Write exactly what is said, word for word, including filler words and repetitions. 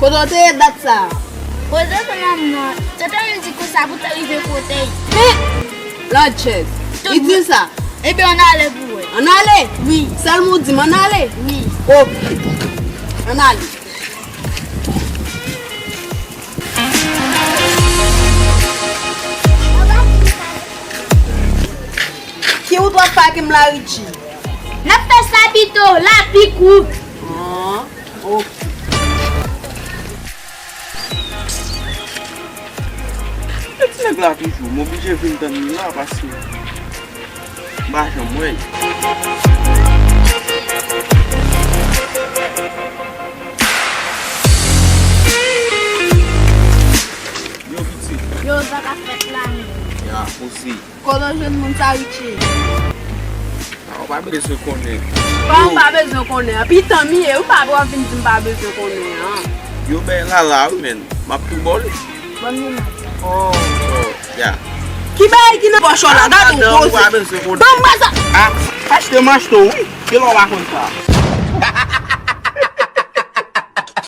Kote w te ye dat sa a? Kote fanm nan, se te vin di konsa pou te rive kote l. Lòt chèz. Li di sa. Ebyen, ann ale pou wè. Ann ale? Wi. Sèlman w di m ann ale? Wi. Oke. Ann ale. Ki wout w ap fè ak m la, Richie? N ap fè sa pito, la pi kout. Ah, oke. E ti nèg la toujou, m oblije vin tann li la paske m pa janm wè l. Yo, pitit. Yo, sa ka fèt la menm. Ya, osi. Kote w jwenn moun sa, Richie? Ah, ou pa bezwen konnen. Kòman m pa bezwen konnen an? Pitan m ye, ou pa dwe vin di m pa bezwen konnen an. Yo, bèy la la, wi, men. M ap tou ba w li. Ban m li, man. Oh, oh, ya. Ki bagay ki nan pòch ou la? Gade yon koze. Ou pa bezwen konnen. Ban m sa. Ah, achte m achte w, wi. Gen lè w pa konn sa.